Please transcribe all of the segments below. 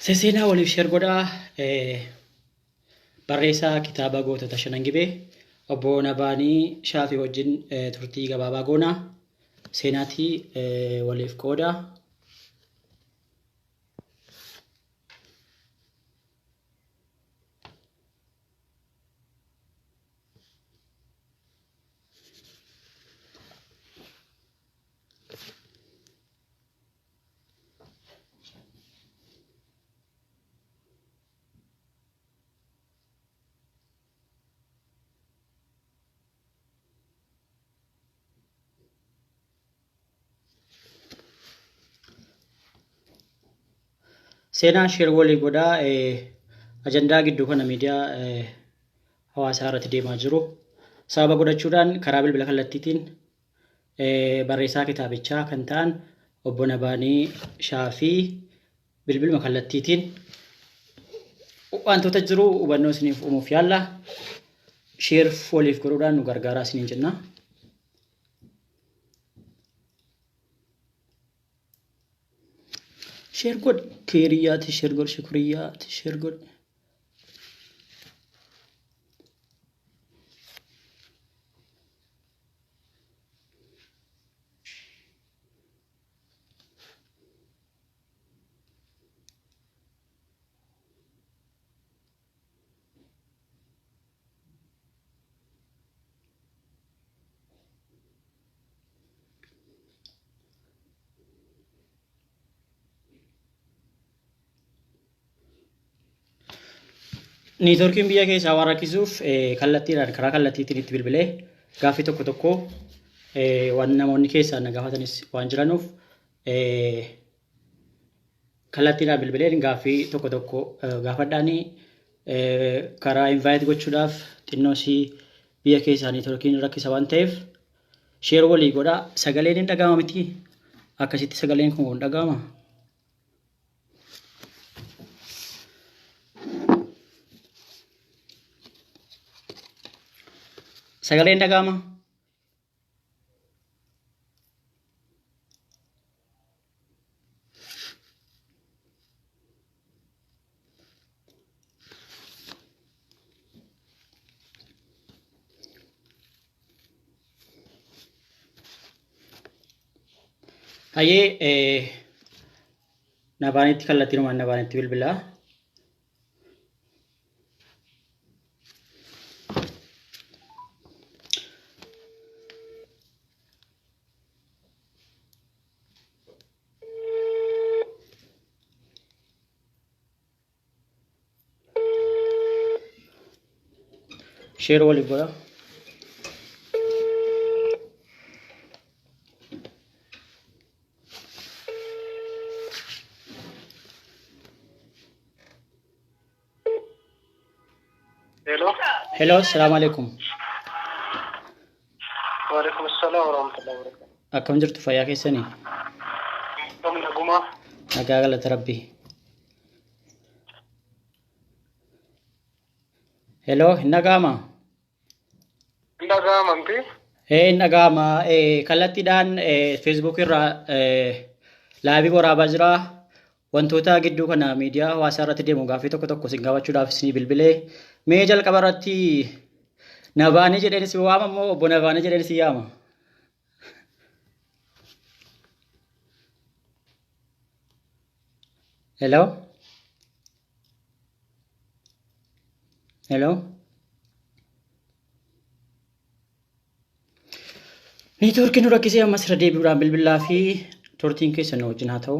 Seseenaa waliif share godhaa. Barreessaa kitaaba Gootota Shanan Gibee obbo Nabaanii Shaafii wajjin turtii gabaabaa goona. Seenaatii waliif qooda. Seenaa sheer walii godhaa ajandaa gidduu kana miidiyaa hawaasaa irratti deemaa jiru sababa godhachuudhaan karaa bilbila kallattiitiin barreessaa kitaabichaa kan ta'an obbo Nabaanii Shaafii bilbiluma kallattiitiin wantoota jiru hubannoo isiniif uumuuf yaalla. Sheer waliif godhuudhaan nu gargaaraa isiniin jenna. Sheer godhi. Keeriyyaati sheer godhi. Shukuriyyaati sheer godhi. Niitoorkiin biyya keessaa waan rakkisuuf kallattiidhaan karaa kallattiitiin itti bilbilee gaaffii tokko tokko waan namoonni keessaan na gaafatanis waan jiranuuf kallattiidhaan bilbileen gaaffii tokko tokko gaafadhaanii karaa invite gochuudhaaf xinnoo sii biyya keessaa niitoorkiin rakkisa waan ta'eef sheer walii godhaa. Sagaleen hin dhaga'ama miti, akkasitti sagaleen kun hin dhaga'ama. Sagaleen dhaga'ama. Hayyee, Nabaanitti kallattiinumaan Nabaanitti bilbilaa. Share waliif godha. Hello. Hello, assalamu alaikum. Wa alaikum assalam wa rahmatullahi wa barakatuh. Akkam jirtu, fayyaa keessanii? Kam nagumaa? Nagaa, galata Rabbii. Hello, hin dhaga'ama? Hin dhaga'amamti? Hin dhaga'ama. Kallattiidhaan Facebook irraa live waraabaa jira. Wantoota gidduu kana miidiyaa hawaasaa irratti deemu gaaffii tokko tokko isin gaafachuudhaaf isinii bilbilee. Mee jalqaba irratti Nabaanii jedheen si waama moo obbo Nabaanii jedheen si yaama? Hello? Hello? Neetwoorkiin nu rakkisee ammas irra deebi'uudhaan bilbilaa fi turtiin keessan nu wajjin haa ta'u.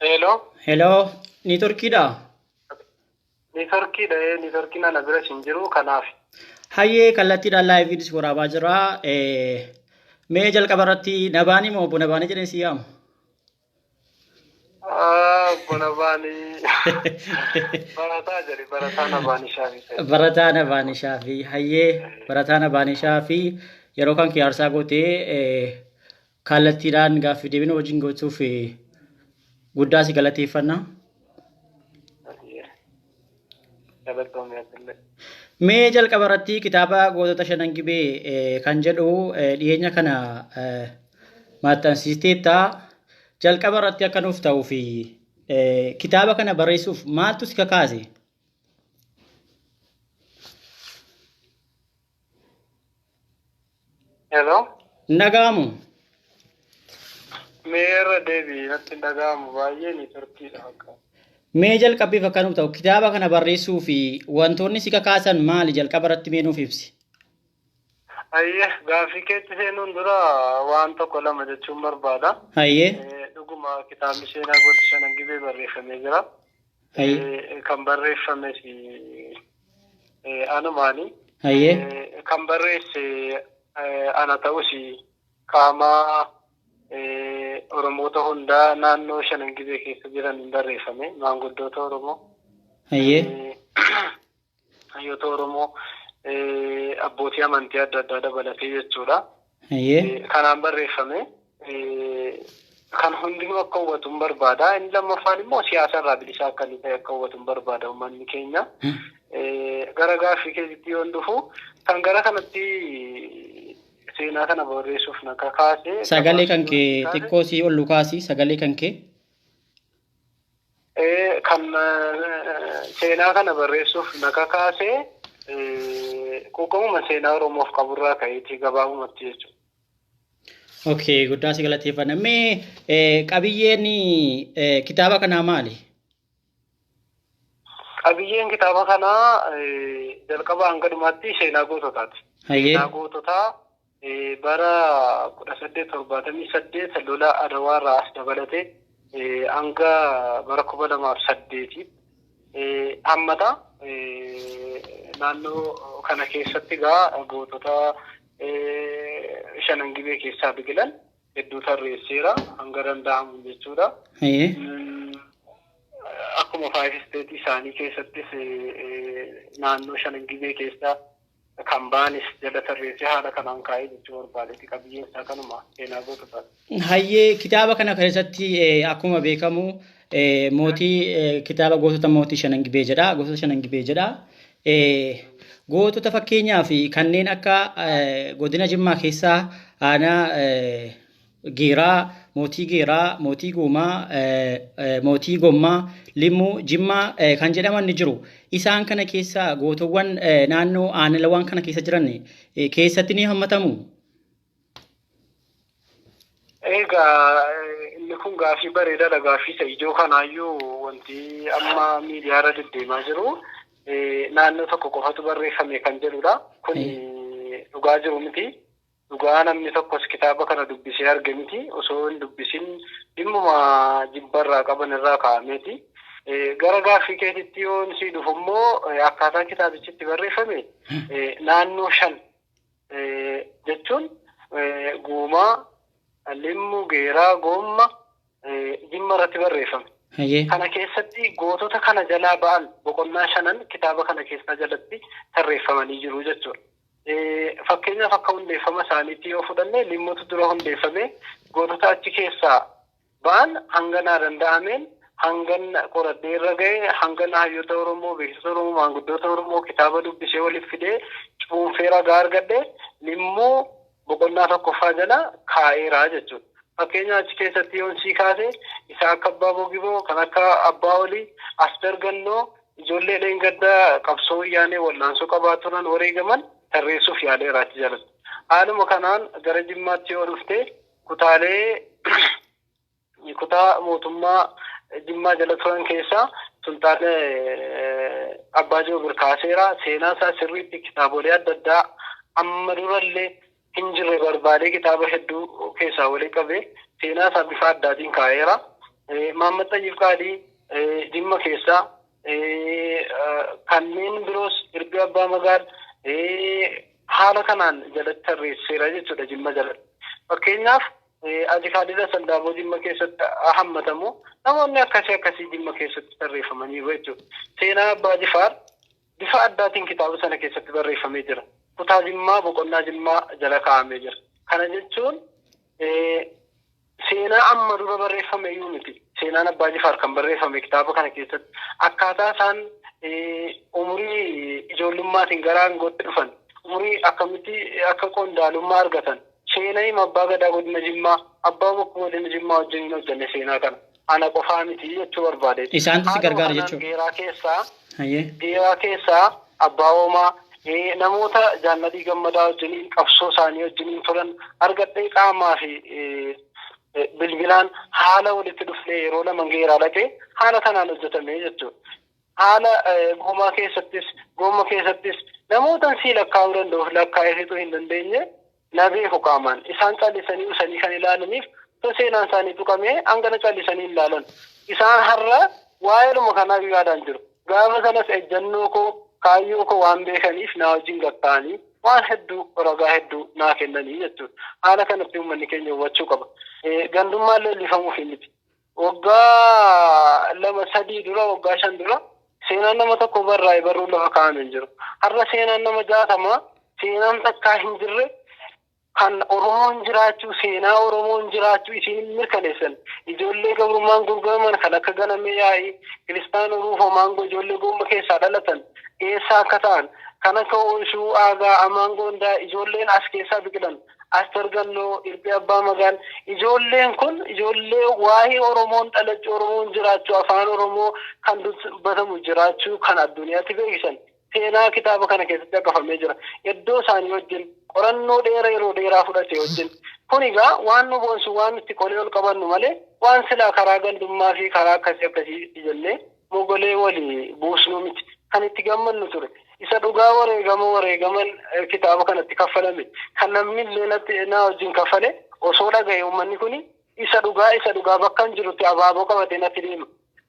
Hello. Hello, neetwoorkiidha. Neetwoorkiidha. Neetwoorkiin ana bira hin jiru kanaaf. Hayyee, kallattiidhaan liveiinis waraabaa jira. Mee jalqaba irratti Nabaanii moo obbo Nabaanii jedheen si yaama? Bona baanii barataa jedhe, barataa Nabaanii Shaafii. Barataa Nabaanii Shaafii. Hayyee, barataa Nabaanii Shaafii, yeroo kan kee aarsaa gootee kallattiidhaan gaaffii deebina wajjin gochuuf guddaa si galateeffanna. Mee jalqaba irratti kitaaba Gootota Shanan Gibee kan jedhu dhiyeenya kana maxxansiisteetta. Jalqaba irratti akka nuuf ta'uu fi kitaaba kana barreessuuf maaltu si kakaase? Hello. Nagaamu. Mee irra deebii, natti dhaga'amu, baay'ee neetworkiidha fakkaata. Mee jalqabbiif akka nuuf ta'u, kitaaba kana barreessuu fi wantoonni si kakaasan maali, jalqaba irratti mee nuuf ibsi? Hayyee, gaaffii keetti seenuun dura waan tokko lama jechuun barbaada. Hayyee. Dhuguma kitaabni seenaa Goota Shanan Gibee barreeffamee jira. Hayyee. Kan barreeffames anumaani. Hayyee. Kan barreesse ana ta'us, qaama Oromoota hundaa naannoo Shanan Gibee keessa jiran hin barreeffame, maanguddoota Oromoo. Hayyee. Hayyoota Oromoo, abbootii amantii adda addaa dabalatee jechuudha. Hayyee. Kanaan barreeffame. Kan hundinuu akka hubatu hin barbaada. Inni lammaffaan immoo siyaasa irraa bilisa akka inni ta'e akka hubatu hin barbaada uummanni keenya. Gara gaaffii keessatti yoon dhufu, kan gara kanatti seenaa kana barreessuuf na kakaase. Sagalee kan kee xiqqoo si ol kaasi, sagalee kan kee. Kan seenaa kana barreessuuf na kakaase quuqamuma seenaa Oromoof qaburraa ka'eeti gabaabumatti jechuudha. Okay, guddaa si galateeffanna. Mee qabiyyeen kitaaba kanaa maali? Qabiyyeen kitaaba kanaa jalqaba hanga dhumaatti seenaa goototaati. Hayyee. Seenaa goototaa bara 1878 lola Adawaarraa as dabalatee hanga bara 2008 hammata. Naannoo kana keessatti gaa gootota Shanan Gibee keessaa biqilan hedduu tarreesseera hanga danda'amu jechuudha. Hayyee. Akkuma five state isaanii keessattis naannoo Shanan Gibee keessaa kan ba'anis jala tarreessee haala kanaan kaa'ee jechuu barbaadeeti, qabiyyeen isaa kanuma, seenaa goototaati. Hayyee, kitaaba kana keessatti akkuma beekamu mootii kitaaba Gootota Mootii Shanan Gibee jedha. Gootota Shanan Gibee jedha. Gootota fakkeenyaa fi kanneen akka godina Jimmaa keessaa aanaa Geeraa, mootii Geeraa, mootii Guumaa, mootii Gommaa, Limmuu, Jimmaa kan jedhaman ni jiru. Isaan kana keessa gootowwan naannoo aanalawwan kana keessa jiran keessatti ni hammatamu. Egaa inni kun gaaffii bareedaadha. Gaaffii isa ijoo kanaayyuu wanti amma miidiyaa irra deddeemaa jiru naannoo tokko qofatu barreeffame kan jedhudha. Kun dhugaa jiru miti. Dhugaa namni tokkos kitaaba kana dubbisee arge miti. Osoo hin dubbisin dhimmuma jibbarraa qaban irraa kaa'ameeti. Gara gaaffii keetitti yoo si dhufu immoo, akkaataa kitaabichi itti barreeffame naannoo shan jechuun Guumaa, Limmu, Geeraa, Goomma, Jimma irratti barreeffame. Kana keessatti gootota kana jalaa ba'an boqonnaa shanan kitaaba kana keessaa jalatti tarreeffamanii jiru jechuudha. Fakkeenyaaf akka hundeeffama isaaniitti yoo fudhanne, Limmutu dura hundeeffame, gootota achi keessaa ba'an hanga naa danda'ameen, hangan qoradhee irra ga'e, hangan hayyoota Oromoo, beeksisa Oromoo, maanguddoota Oromoo kitaaba dubbisee waliif fidee cuunfee ragaa argadhe, Limmuu boqonnaa tokkoffaa jala kaa'eera jechuudha. Fakkeenya achi keessatti yoon sii kaase, isa akka Abbaa Bogiboo, kan akka Abbaa Olii, as dargannoo ijoollee dheengaddaa qabsoo wayyaanee wallaansoo qabaa turan wareegaman tarreessuuf yaaleera achi jalatti. Haaluma kanaan gara Jimmaatti yoo dhufte, kutaalee kutaa mootummaa Jimmaa jala turan keessaa Sultaan Abbaa Joobir kaaseera. Seenaa isaa sirriitti kitaabolee adda addaa amma durallee hin jirre barbaadee kitaaba hedduu keessaa walii qabee seenaa isaa bifa addaatiin kaa'eera. Mahammad Xayyib Qaadii Jimma keessaa, kanneen biroos, Irbii Abbaa Magaal, haala kanaan jalatti tarreesseera jechuudha Jimma jalatti. Fakkeenyaaf Ajikaadida Sandaaboo Jimma keessatti hammatamu. Namoonni akkasii akkasii Jimma keessatti tarreeffamanii jechuudha. Seenaa Abbaa Jifaar bifa addaatiin kitaaba sana keessatti barreeffamee jira. Kutaa Jimmaa boqonnaa Jimmaa jala kaa'amee jira. Kana jechuun seenaa amma dura barreeffame iyyuu miti. Seenaan Abbaa Jifaar kan barreeffame kitaaba kana keessatti akkaataa isaan umurii ijoollummaatiin gara aangootti dhufan, umurii akkamitti akka qondaalummaa argatan, seenaa hima Abbaa Gadaa godina Jimmaa, Abbaa Bokkuu godina Jimmaa wajjin hin hojjenne seenaa kana. Ana qofaa miti jechuu barbaade. Isaantu si gargaara jechuudha. Geeraa keessaa Geeraa keessaa Abbaa Hoomaa namoota Jaalladhii Gammadaa wajjiniin qabsoo isaanii wajjiniin turan argadhee qaamaa fi bilbilaan haala walitti dhufnee yeroo lama geeraa dhaqee haala kanaan hojjetame jechuudha. Haala goomaa keessattis gooma keessattis namoota sii lakkaa'uu danda'uuf lakkaa'ee fixuu hin dandeenye na beeku qaamaan. Isaan callisanii usanii kan ilaalaniif osoo seenaan isaanii tuqamee hangana callisanii hin ilaalan. Isaan har'a waa'eedhuma kanaaf yaadaan jiru. Gaafa sanas ejjennoo koo kaayyoo koo waan beekaniif na wajjin gatta'anii waan hedduu ragaa hedduu naa kennanii jechuudha. Haala kanatti uummanni keenya hubachuu qaba. Gandummaan leellifamuuf miti. Waggaa 2 3 dura waggaa 5 dura seenaan nama tokko barraa'e barruun lafa kaa'amee hin jiru. Har'a seenaan nama 60 seenaan takkaa hin jirre kan Oromoon jiraachuu seenaa Oromoon jiraachuu isin mirkaneessan. Ijoollee gabrummaan gurguraman kan akka Ganamee Yaa'ii, Kiristaanoo Ruufoo Maangoo ijoollee gomba keessaa dhalatan eessaa akka ta'an kan akka Ooyishuu Aagaa, Amaan Goondaa ijoolleen as keessaa biqilan Aster Gannoo, Irphee Abbaa Magaan ijoolleen kun ijoollee waa'ee Oromoon dhalachuu, Oromoon jiraachuu, afaan Oromoo kan dubbatamu jiraachuu kan addunyaatti beeksisan. Seenaa kitaaba kana keessatti akkafamee jira. Iddoo isaanii wajjin qorannoo dheeraa yeroo dheeraa fudhate wajjin. Kun egaa waan nu boonsu waan itti qolee ol qabannu malee waan silaa karaa gandummaa fi karaa akkasii akkasii jennee mogolee walii buusnu miti. Kan itti gammannu ture. Isa dhugaa wareegama wareegaman kitaaba kanatti kaffalame. Kan namni illee na wajjin kaffale osoo dhaga'e uummanni kuni isa dhugaa bakka hin jirutti abaaboo qabatee natti deema.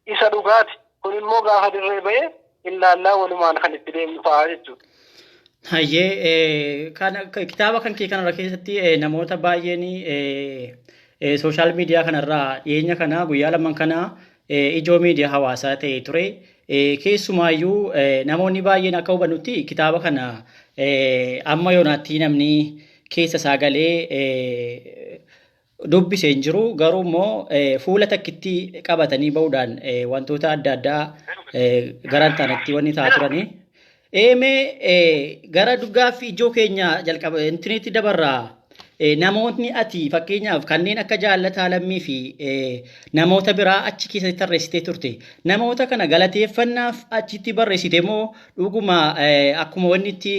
Isa dhugaati. Kun immoo gaafa dirree ba'ee ilaallaa walumaan kan itti deemnu ta'a jechuudha. Hayyee kitaaba kan kee kanarra keessatti namoota baay'een sooshaal miidiyaa kanarraa dhiyeenya kana guyyaa lamaan kana ijoo miidiyaa hawaasaa ta'e ture. Keessumaayyuu namoonni baay'een akka hubannutti kitaaba kana amma yoonaatti namni keessa isaa galee dubbisee hin jiru. Garuu immoo fuula takkitti qabatanii bahuudhaan wantoota adda addaa gara hin taanetti wanni ta'aa turanii. Mee gara gaaffii ijoo keenya jalqaba intinitti dabarraa namootni ati fakkeenyaaf kanneen akka Jaallataa Lammii fi namoota biraa achi keessatti tarreessitee turte. Namoota kana galateeffannaaf achitti barreessite moo dhuguma akkuma wanni itti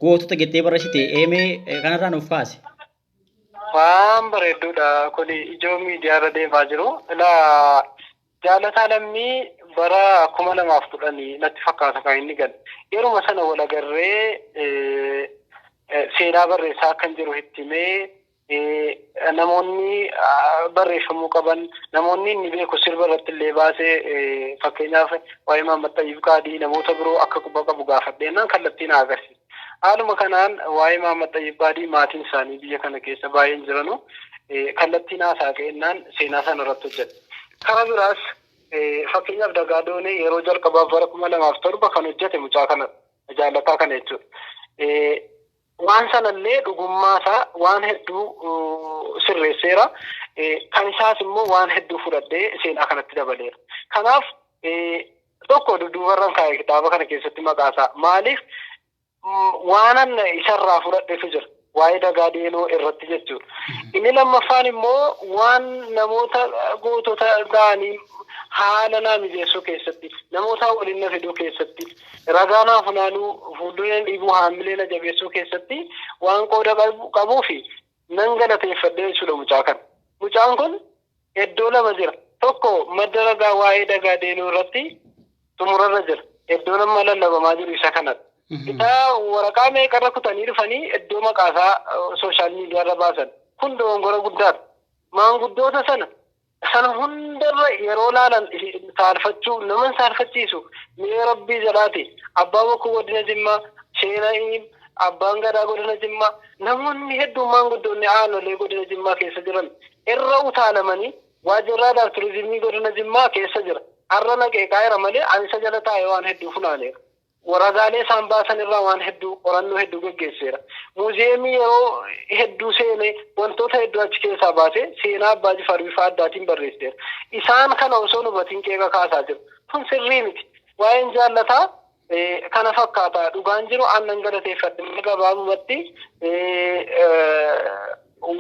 gootota jettee barreessite mee kanarraa nuuf kaase? Waan bareedduudha kuni ijoo miidiyaa irra deemaa jiru. Ilaa Jaallataa Lammii bara 2010 natti fakkaata kan inni gale. Yeruma sana wal agarree seenaa barreessaa kan jiru itti himee namoonni barreeffamuu qaban namoonni inni beeku sirba irratti illee baasee fakkeenyaaf waa'ee Mahammad Xayyib Qaadii namoota biroo akka quba qabu gaafadheenaan kallattii na agarsiisa. Haaluma kanaan waa'ee Mahammad Xayyib Qaadii maatiin isaanii biyya kana keessa baay'een jiranu kallattii naasaa ka'ennaan seenaa sana irratti hojjete. Karaa biraas fakkeenyaaf Dagaadoonee yeroo jalqabaaf bara 2007 kan hojjete mucaa kana Jaallataa kana jechuudha. Waan sanallee dhugummaa isaa waan hedduu sirreesseera. Kan isaas immoo waan hedduu fudhadhee seenaa kanatti dabaleera. Kanaaf tokko dudduubarran kaa'e kitaaba kana keessatti maqaa isaa. Maaliif waanan isarraa fudhadheetu jira. Waa'ee Dagaa Deenoo irratti jechuudha. Inni lammaffaan immoo waan namoota gootota ta'anii haala naa mijeessuu keessatti namoota waliin na fiduu keessatti ragaa naa funaanuu fuuldureen dhiibuu haamilee na jabeessuu keessatti waan qooda qabuu fi nan galateeffadhee jechuudha mucaa kana. Mucaan kun iddoo lama jira. Tokko madda ragaa waa'ee Dagaa Deenoo irratti xumurarra jira. Iddoo nama lallabamaa jiru isa kanadha. Isaa waraqaa meeqarra kutanii dhufanii iddoo maqaasaa sooshaal miidiyaarra baasan. Kun dogongora guddaadha. Maanguddoota sana hundarra yeroo laalan saalfachuu nama saalfachiisu mee rabbii jalaati. Abbaa Bokkuu godina Jimmaa, Seenaa Abbaan Gadaa godina Jimmaa, namoonni hedduun maanguddoonni aanolee godina Jimmaa keessa jiran irra utaalamanii waajjirra aadaa fi turizimii godina Jimmaa keessa jira. Har'a naqee kaa'eera malee ani isa jala taa'ee waan hedduu funaaneera. Waraqaalee isaan baasan irraa waan hedduu qorannoo hedduu geggeesseera. Muuziyeemii yeroo hedduu seenee wantoota hedduu achi keessaa baasee seenaa Abbaa Jifaar bifa addaatiin barreesseera. Isaan kana osoo hubatiin qeeqa kaasaa jiru. Kun sirrii miti. Waa'een jaallataa kana fakkaata. Dhugaan jiru aannan galateeffadhe gabaabumatti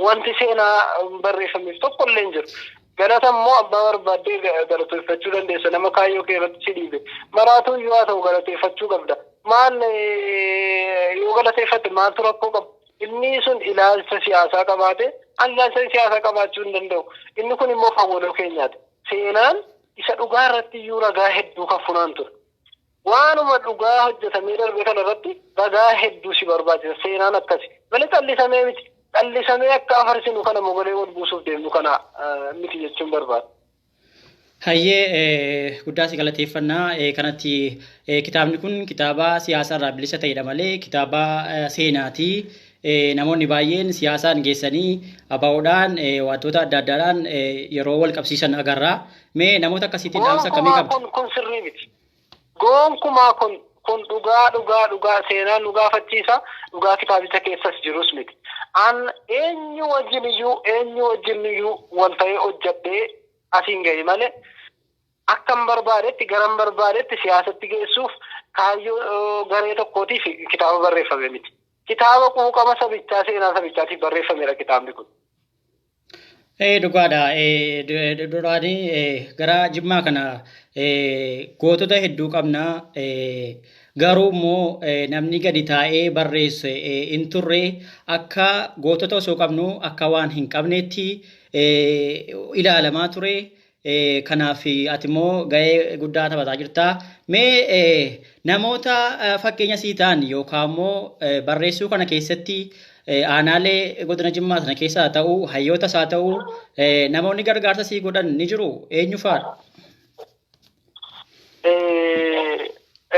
wanti seenaa barreeffameef tokko illee hin jiru. Galata immoo abbaa barbaaddee galateeffachuu dandeessa. Nama kaayyoo kee irratti si dhiibe. Maraatuun yoo haa ta'u galateeffachuu qabda. Maal yoo galateeffatte maaltu rakkoo qaba? Inni sun ilaalcha siyaasaa qabaate, an ilaalcha siyaasaa qabaachuu hin danda'u. Inni kun immoo fawwadoo keenyaati. Seenaan isa dhugaa irratti iyyuu ragaa hedduu kan funaan ture. Waanuma dhugaa hojjetamee darbe kana irratti ragaa hedduu si barbaachisa. Seenaan akkasi. Malee callisamee miti. Callisamee akka afarsinu kana mogolee wal buusuuf deemnu kana miti jechuun barbaada. Hayyee, guddaa si galateeffannaa. Kanatti kitaabni kun kitaaba siyaasa irraa bilisa ta'edha malee kitaaba seenaati. Namoonni baay'een siyaasaan geessanii abaa'oodhaan wantoota adda addaadhaan yeroo wal qabsiisan agarra. Mee namoota akkasiitiin dhaamsa akkamii qabdu? Kun sirrii miti. Gonkumaa kun dhugaa dhugaa dhugaa seenaan nu gaafachiisa, dhugaa kitaabicha keessas jirus miti. An eenyu wajjin iyyuu wal ta'ee hojjedhee asiin gahe malee akkan barbaadetti garan barbaadetti siyaasatti geessuuf kaayyoo garee tokkootiif kitaaba barreeffame miti. Kitaaba quuqama sabichaa, seenaa sabichaatiif barreeffamedha kitaabni kun. Dhugaadha. Duraanii gara Jimmaa kana gootota hedduu qabna. Garuu immoo namni gadi taa'ee barreesse hin turre. Akka gootota osoo qabnu akka waan hin qabneetti ilaalamaa ture. Kanaaf ati immoo gahee guddaa taphataa jirta. Mee namoota fakkeenya sii ta'an yookaan immoo barreessuu kana keessatti aanaalee godina Jimmaa sana keessa haa ta'u, hayyootas haa ta'u, namoonni gargaarsa sii godhan ni jiru. Eenyu fa'aadha?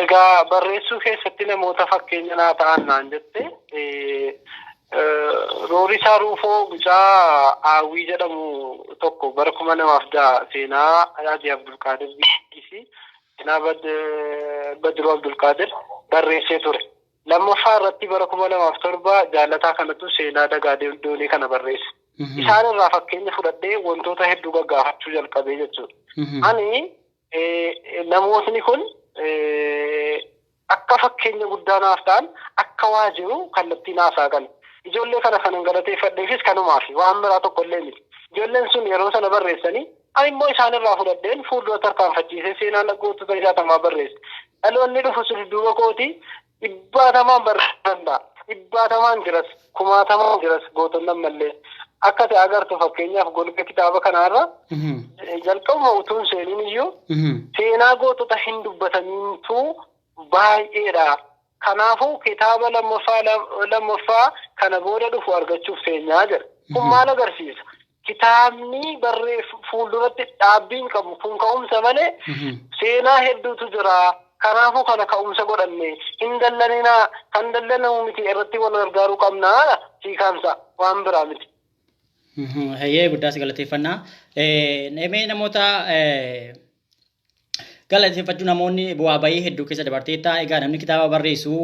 Egaa barreessuu keessatti namoota fakkeenya naa ta'an naan jette, Roorisaa Ruufoo mucaa Aawwii jedhamu tokko bara 2006 seenaa Haji Abdulqaadir fi seenaa Badiruu Abdulqaadir barreessee ture. Lammaffaa irratti bara 2007 jaalataa kanatu seenaa Dagaa Doonii kana barreesse. Isaan irraa fakkeenya fudhadhee wantoota hedduu gaggaafachuu jalqabee jechuudha. Ani namootni kun akka fakkeenya guddaa naaf ta'an, akka waa jiru kallattii naaf saaqan. Ijoollee kana kanan galateeffadheefis kanumaaf, waan biraa tokko illee miti. Ijoolleen sun yeroo sana barreessanii, ani immoo isaan irraa fudhadheen fuuldura tarkaanfachiisee seenaa gootota 60 barreesse. Dhaloonni dhufu sun duuba kooti dhibbaatamaan barreessuu danda'a. Dhibbaatamaan jiras, kumaatamaan jiras gootonni ammallee. Akka ta'e agartu, fakkeenyaaf golga kitaaba kanaarra jalqabuma utuun seeniin iyyuu seenaa gootota hin dubbatamiintu baay'eedha. Kanaafuu kitaaba lammaffaa kana booda dhufu argachuuf seenyaa jira. Kun maal agarsiisa? Kitaabni barree fuulduratti dhaabbiin qabu kun ka'umsa malee seenaa hedduutu jira. Kanaafuu kana ka'umsa godhanne hin dallaninaa, kan dallanamu miti, irratti wal gargaaruu qabnaa, hiikaansa waan biraa miti. Hayyee, guddaa si galateeffannaa. Mee namoota galateeffachuu, namoonni bu'aa bayii hedduu keessa dabarteetta. Egaa namni kitaaba barreessu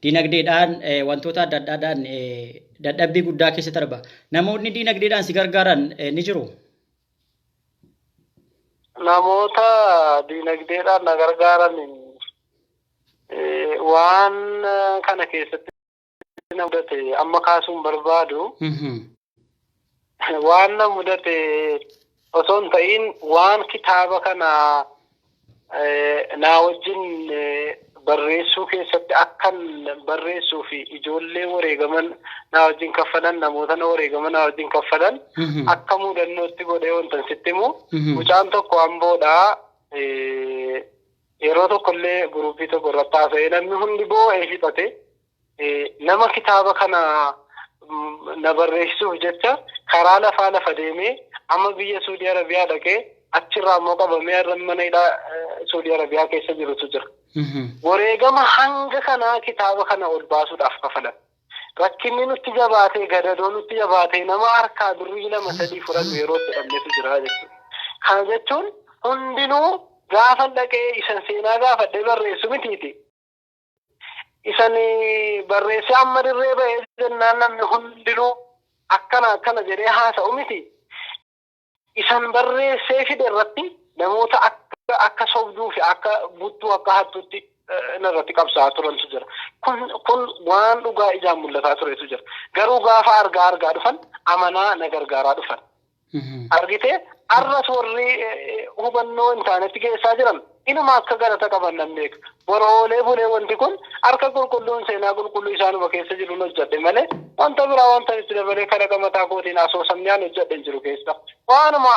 diinagdeedhaan, wantoota adda addaadhaan dadhabbii guddaa keessa darba. Namoonni diinagdeedhaan si gargaaran ni jiru? Namoota diinagdeedhaan na gargaaran waan kana keessatti na mudate amma kaasuun barbaadu. Waan na mudate osoo hin ta'in, waan kitaaba kana naa wajjin barreessuu keessatti akkan barreessuu fi ijoollee wareegaman naa wajjin kaffalan, namoota na wareegaman naa wajjin kaffalan akka mudannootti godhee wantan sitti himu, mucaan tokko Amboodhaa yeroo tokkollee guruupii tokko irratti haasa'ee namni hundi boo'ee fixate, nama kitaaba kana na barreessuuf jecha karaa lafaa lafa deemee amma biyya Suudii Arabiyaa dhaqee achirraa immoo qabamee har'a mana hidhaa Suudii Arabiyaa keessa jirutu jira. Wareegama hanga kanaa kitaaba kana ol baasuudhaaf kafalan. Rakkinni nutti jabaatee, gadadoo nutti jabaatee, nama harkaa birrii 2-3 fudhannu yeroo itti dhabnetu jira jechuudha. Kana jechuun hundinuu gaafa dhaqee isan seenaa gaafadhee barreessu mitiiti. Isan barreessee amma dirree ba'ee jennaan namni hundinuu akkana akkana jedhee haasa'u miti. Isan barreessee fide irratti namoota akka sobduu fi akka buttuu akka hattuutti narratti qabsaa'aa turantu jira. Kun waan dhugaa ijaan mul'ataa turetu jira. Garuu gaafa argaa dhufan amanaa na gargaaraa dhufan. Argitee arras warri hubannoo hin taanetti keessaa jiran inuma akka galata qaban nan beeka. Boroolee bulee wanti kun harka qulqulluun seenaa qulqulluu isaanuma keessa jiru hojjedhe malee wanta biraa wanta itti dabalee kalaqa mataa kootiin asoosamni aan hojjedhe hin jiru keessa. Waanuma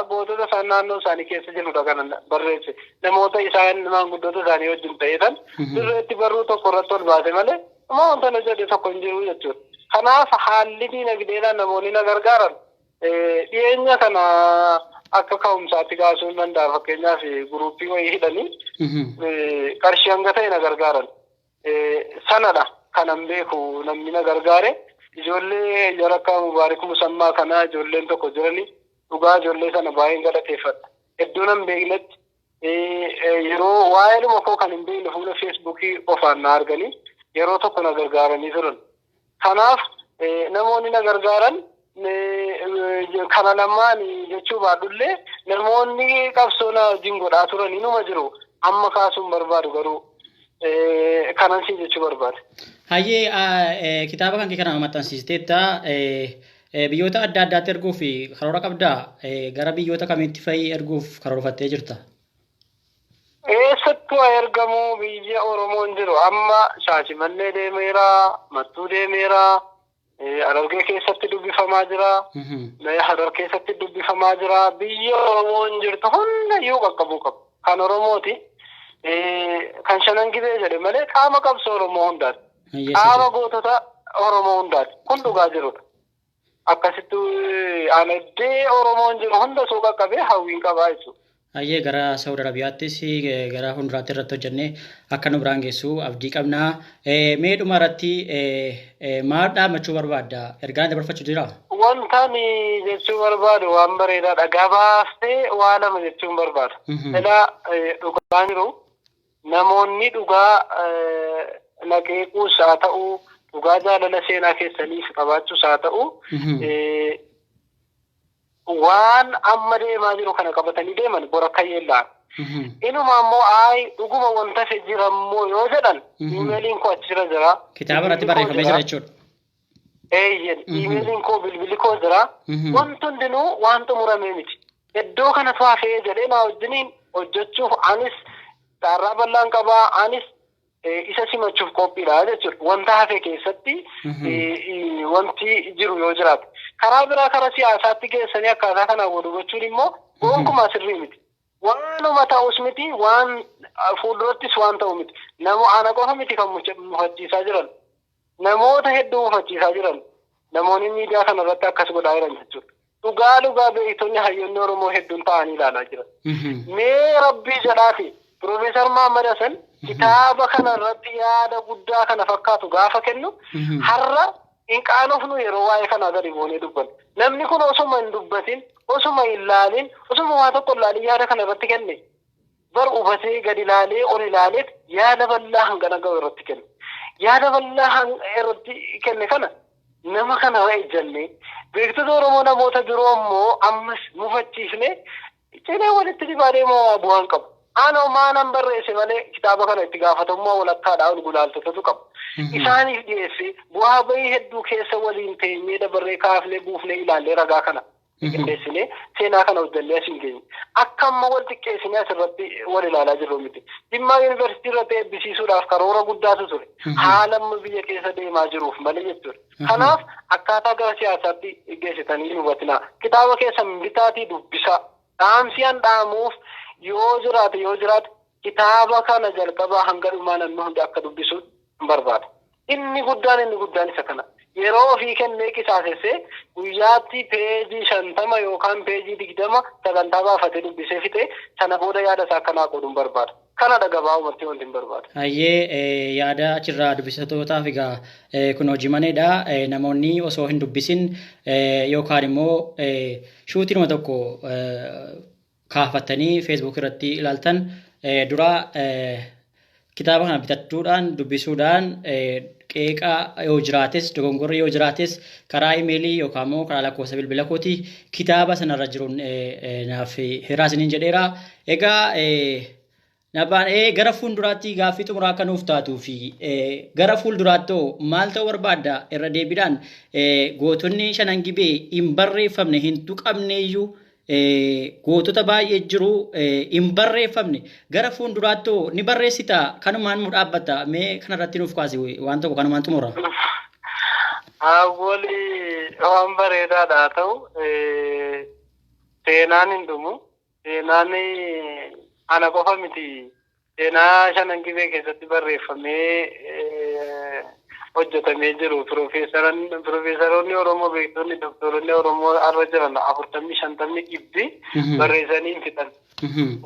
gootota isaan naannoo isaanii keessa jirudha kana barreesse. Namoota isaan maanguddoota isaanii wajjin ta'eetan dirreetti barruu tokko irratti ol baase malee amma wanta hojjedhe tokko hin jiru jechuudha. Kanaaf haalli diinagdeedhaan namoonni na gargaaran dhiyeenya kana akka ka'umsaatti kaasuun danda'a. Fakkeenyaaf guruppii wayii hidhanii qarshii hanga ta'e na gargaaran. Sanadha kanan beeku namni na gargaare. Ijoollee jara akka Mubaarik Musammaa kanaa ijoolleen tokko jiranii dhugaa ijoollee sana baay'een galateeffadha. Iddoo nan beeknetti yeroo waa'ee dhuma koo kan hin beekne fuula Feesbuukii qofaan na arganii yeroo tokko na gargaaranii turan. Kanaaf namoonni na gargaaran kana lamaan jechuu baadhullee namoonni qabsoo na wajjin godhaa turan inuma jiru. Amma kaasuun barbaadu garuu kanan siin jechuu barbaade. Hayyee, kitaaba kan kee kana maxxansiisteetta. Biyyoota adda addaatti erguuf karoora qabdaa? Gara biyyoota kamiitti fa'i erguuf karoorfattee jirta? Eessattuu haa ergamu biyya Oromoon jiru. Amma Shaashimannee deemeera, Mattuu deemeera, Harargee keessatti dubbifamaa jira. Harar keessatti dubbifamaa jira. Biyya Oromoon jirtu hundayyuu qaqqabuu qabu. Kan Oromooti. Kan shanan gibee jedhe malee qaama qabsoo Oromoo hundaati. Qaama gootota Oromoo hundaati. Kun dhugaa jirudha. Akkasitti aanaddee Oromoon jiru hunda soo qaqqabee hawwiin qabaa jechuudha. Hayyee, gara Saawud Arabiyaattis gara fuulduraatti irratti hojjennee akka nu biraan geessu abdii qabna. Mee dhuma irratti maal dhaammachuu barbaadda? Ergaan dabarfachuu jira? Wanta ani jechuu barbaadu waan bareedaadha. Gabaastee waa lama jechuun barbaada. Ilaa dhugaan jiru namoonni dhugaa naqeequus haa ta'u, dhugaa jaalala seenaa keessaniif qabaachuus haa ta'u, waan amma deemaa jiru kana qabatanii deeman bora akka yeellaan. Inuma ammoo ayi dhuguma wanta fe jirammoo yoo jedhan iimeeliin koo achirra jira. Kitaaba irratti barreeffamee jira jechuudha. Eeyyen, iimeeliin koo bilbilli koo jira. Wanti hundinuu waan xumuramee miti. Iddoo kanatu hafee jedhee na wajjiniin hojjechuuf anis carraa bal'aan qabaa, anis isa simachuuf qophiidha jechuudha. Wanta hafe keessatti wanti jiru yoo jiraate. Karaa biraa karaa siyaasaatti geessanii akkaataa kanaan wal hubachuun immoo gonkumaa sirrii miti. Waanuma ta'us miti, waan fuuldurattis waan ta'u miti. Nama ana qofa miti kan mufachiisaa jiran. Namoota hedduu mufachiisaa jiran. Namoonni miidiyaa kanarratti akkas godhaa jiran jechuudha. Dhugaa dhugaa beektonni hayyoonni Oromoo hedduun ta'anii ilaalaa jiran. Mee rabbii jedhaati Piroofeesar Mahammad Hasan kitaaba kanarratti yaada guddaa kana fakkaatu gaafa kennu har'a hin qaanofnu yeroo waa'ee kanaa gadi buunee dubbannu. Namni kun osuma hin dubbatin, osuma hin laalin, osuma waa tokko hin laalin yaada kana irratti kenne. Bar hubatee gadi laalee ol ilaaleet yaada bal'aa hangana ga'u irratti kenne. Yaada bal'aa irratti kenne kana nama kana irra ejjannee beektota Oromoo namoota biroo immoo ammas mufachiisnee cinee walitti dhibaa deemaa bu'aan qabu. Anoo maanan barreesse malee kitaaba kana itti gaafatamummaa walakkaadhaa ol gulaaltotatu qabu. Isaaniif dhiyeesse bu'aa bahii hedduu keessa waliin teenyee dabarree kaafnee buufnee ilaallee ragaa kana qindeessinee seenaa kana hojjannee as hin geenye. Akka amma wal xiqqeessinee asirratti wal ilaalaa jirru miti. Jimmaa yuunivarsiitii irratti eebbisiisuudhaaf karoora guddaatu ture. Haala amma biyya keessa deemaa jiruuf malee jechuudha. Kanaaf akkaataa gara siyaasaatti geessitanii hin hubatinaa. Kitaaba keessan bitaatii dubbisaa. Dhaamsiyaan dhaamuuf yoo jiraate kitaaba kana jalqabaa hanga dhumaa namni hundi akka dubbisu hin barbaada. Inni guddaan isa kana. Yeroo ofii kennee qisaasessee guyyaatti peejii 50 yookaan peejii 20 sagantaa baafatee dubbisee fixee sana booda yaada isaa akkanaa qooduun barbaada. Kanadha gabaabumatti wanti hin barbaadu. Hayyee, yaada achirraa dubbistootaaf egaa kun hojii maneedha. Namoonni osoo hin dubbisin yookaan immoo shuutiinuma tokko kaafatanii Facebook irratti ilaaltan dura kitaaba kana bitachuudhaan dubbisuudhaan qeeqa yoo jiraates, dogongorri yoo jiraates, karaa imeelii yookaan immoo karaa lakkoofsa bilbila kootii kitaaba sanarra jiruun naaf hiraa isiniin jedheera. Egaa Nabaan, gara fuulduraatti gaaffii xumuraa akka nuuf taatuu fi gara fuulduraatti maal ta'uu barbaadda? Irra deebiidhaan gootonni Shanan Gibee hin barreeffamne, hin tuqamne iyyuu, gootota baay'ee jiru hin barreeffamne, gara fuulduraatti ni barreessita? Kanumaan mu dhaabbata? Mee kanarratti nuuf kaasi waan tokko, kanumaan xumura. Awwali waan bareedaadha haa ta'u, seenaan hin dhumu. Seenaan ana qofa miti. Seenaa Shanan Gibee keessatti barreeffamee hojjetamee jiru. Piroofeesaroonni Oromoo, beektonni, doktoronni Oromoo har'a jiran 40, 50, 100 barreessanii hin fixan.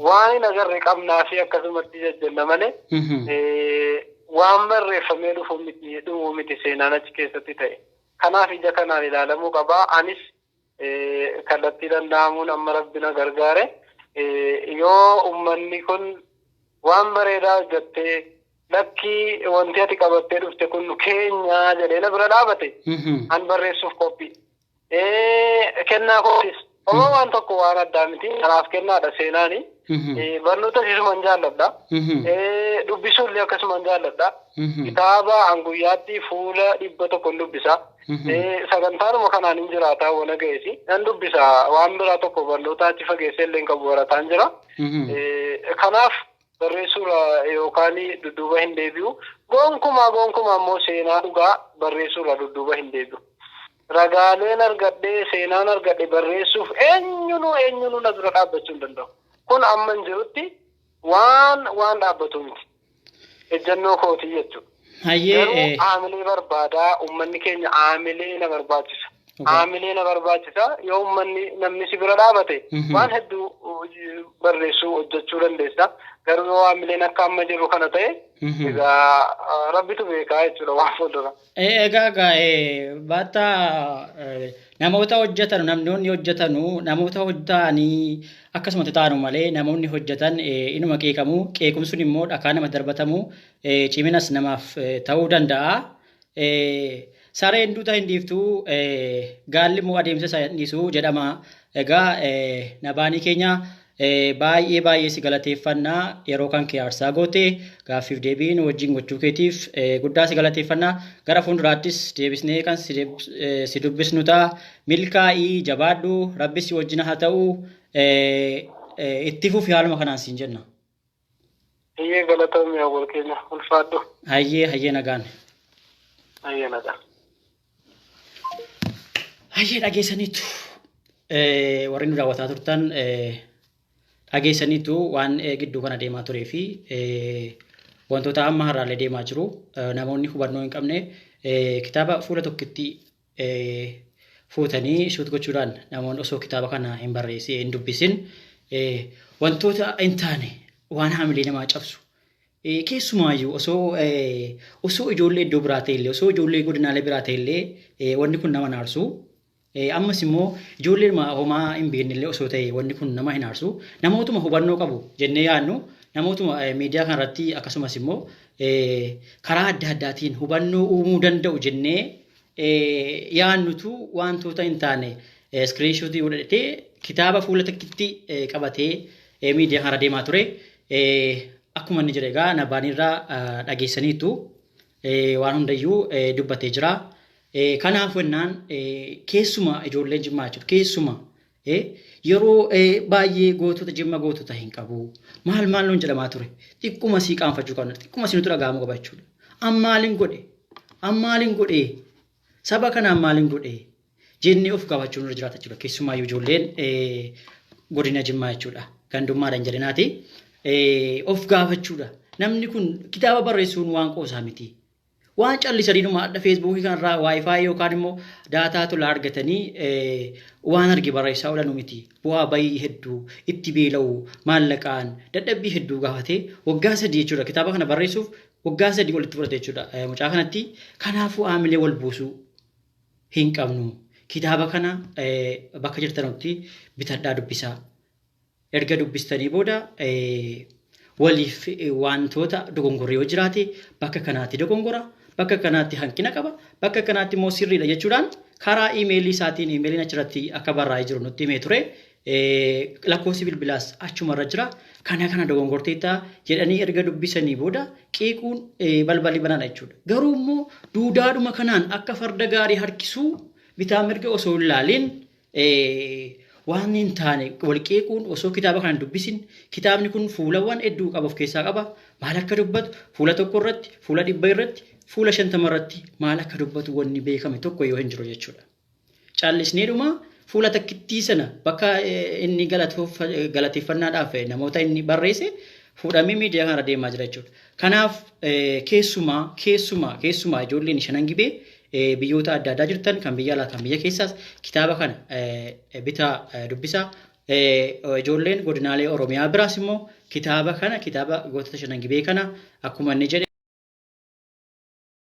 Waan hin agarre qabnaa fi akkasumatti jajjanna malee waan barreeffamee dhufu miti, dhumu miti seenaan achi keessatti ta'e. Kanaaf ija kanaan ilaalamuu qabaa. Anis kallattii danda'amuun amma Rabbi na gargaare. Yoo uummanni kun waan bareedaa hojjettee, lakkii wanti ati qabattee dhufte kun keenya jedhee na bira dhaabate, an barreessuuf qophii. Kennaa kootis homaa waan tokko waan addaa miti, kanaaf kennaadha seenaani. Barnoota isuman jaalladha. Dubbisuullee akkasuman jaalladha. Kitaaba an guyyaatti fuula 100 dubbisa. Sagantaanuma kanaan hin jiraata wana ga'eesi. Nan dubbisa, waan biraa tokko barnoota achi fageessee illee hin qabu, barataan jira. Kanaaf barreessuurra yookaan dudduuba hin deebi'u. Gonkumaa gonkumaa immoo seenaa dhugaa barreessuurra dudduuba hin deebi'u. Ragaaleen argadhee, seenaan argadhe barreessuuf eenyunuu eenyunuu na dura dhaabbachuu hin danda'u. Kun amma hin jirutti waan dhaabbatu miti. Ejjennoo kootii jechuudha. Garuu aamilee barbaadaa, uummanni keenya aamilee na barbaachisa. Aamilee na barbaachisa. Yoo uummanni, namni si bira dhaabate, waan hedduu barreessuu, hojjechuu dandeessa. Garuu yoo aamileen akka amma jiru kana ta'e, egaa Rabbitu beekaa jechuudha waan fuuldura. Egaa baattaa namoota hojjetan, namoonni hojjetanu, namoota hojjetanii akkasumatti taanu malee, namoonni hojjetan inuma qeeqamu. Qeequmsuun immoo dhakaa nama darbatamu ciminas namaaf ta'uu danda'a. Sareen duuta hin dhiiftu, gaalli immoo adeemsa isaa hin dhiisu jedhama. Egaa Nabaanii keenya, baay'ee baay'ee si galateeffannaa. Yeroo kan kee aarsaa goote gaaffiif deebii nu wajjin gochuu keetiif guddaa si galateeffannaa. Gara fuulduraattis deebisnee kan si dubbisnu ta'a. Milkaa'ii, jabaadhu, Rabbi si wajjin haa ta'u, itti fufi haaluma kanaan siin jenna. Hayyee, galatoomii awwal keenya, ulfaadhu. Hayyee hayyee, nagaan. Hayyee, nagaan. Hayyee, dhageessaniitu, warri nu daawwataa turtan dhageessaniitu waan gidduu kana deemaa turee fi wantoota amma har'aallee deemaa jiru. Namoonni hubannoo hin qabne kitaaba fuula tokkotti fuutanii shoot gochuudhaan, namoonni osoo kitaaba kana hin barreessin, hin dubbisin, wantoota hin taane, waan haamilee namaa cabsu, keessumaayyuu osoo ijoollee iddoo biraa ta'e illee, osoo ijoollee godinaalee biraa ta'e illee, wanni kun nama naarsu. Ammas immoo ijoollee homaa hin beekne illee osoo ta'e, wanni kun nama hin aarsu. Namootuma hubannoo qabu jennee yaadnu, namootuma miidiyaa kanarratti akkasumas immoo karaa adda addaatiin hubannoo uumuu danda'u jennee yaadnutu wantoota hin taane screenshotii godhatee kitaaba fuula tokkitti qabatee miidiyaa kanarra deemaa ture. Akkuma inni jedhe egaa Nabaanirraa dhageessaniitu, waan hundayyuu dubbatee jira. Kanaaf wennaan keessuma ijoolleen Jimmaa jechuudha. Keessuma yeroo baay'ee gootota Jimma gootota hin qabu. Maal maal nuun jedhamaa ture. Xiqquma sii qaanfachuu qabna. Xiqquma sii nutti dhaga'amuu qaba jechuudha. An maaliin godhe? An maaliin godhe? Saba kanaan maaliin godhe? Jennee of gaafachuu nurra jiraata jechuudha. Keessumaayyuu ijoolleen godina Jimmaa jechuudha. Gandummaadhaan jedhanaati. Of gaafachuudha. Namni kun kitaaba barreessuun waan qoosaa miti. Waan callisaniinuma adda Feesbuukii kanarraa waayifaayi yookaan immoo daataa tolaa argatanii waan arge barreessaa oolanu miti. Bu'aa bayii hedduu, itti beela'uu, maallaqaan, dadhabbii hedduu gaafatee waggaa 3 jechuudha. Kitaaba kana barreessuuf waggaa 3 olitti fudhate jechuudha mucaa kanatti. Kanaafuu haamilee wal buusuu hin qabnu. Kitaaba kana bakka jirtanutti bitadhaa dubbisaa. Erga dubbistanii booda waliif wantoota dogongorri yoo jiraate bakka kanaatti dogongora, bakka kanaatti hanqina qaba, bakka kanaatti immoo sirriidha jechuudhaan karaa iimeelii isaatiin iimeeliin achirratti akka barraa'ee jiru nutti himee ture. Lakkoofsi bilbilaas achumarra jira. Kana kana dogongorteetta jedhanii erga dubbisanii booda qeequun balballi banaadha jechuudha. Garuu immoo duudaadhuma kanaan akka farda gaarii harkisuu bitaa mirga osoo hin laaliin waan hin taane wal qeequun osoo kitaaba kana hin dubbisin kitaabni kun fuulawwan hedduu qaba of keessaa qaba. Maal akka dubbatu fuula 1 irratti, fuula 100 irratti, fuula 50 irratti maal akka dubbatu wanni beekame tokko yoo hin jiru jechuudha. Caallisneedhuma fuula takkittii sana bakka inni galateeffannaadhaaf namoota inni barreesse fuudhamee miidiyaa kanarra deemaa jira jechuudha. Kanaaf keessumaa keessumaa keessumaa ijoolleen shanan gibee biyyoota adda addaa jirtan kan biyya alaa kan biyya keessaas kitaaba kana bitaa dubbisaa. Ijoolleen godinaalee Oromiyaa biraas immoo kitaaba kana kitaaba gootota shanan gibee kana akkuma inni jedhe.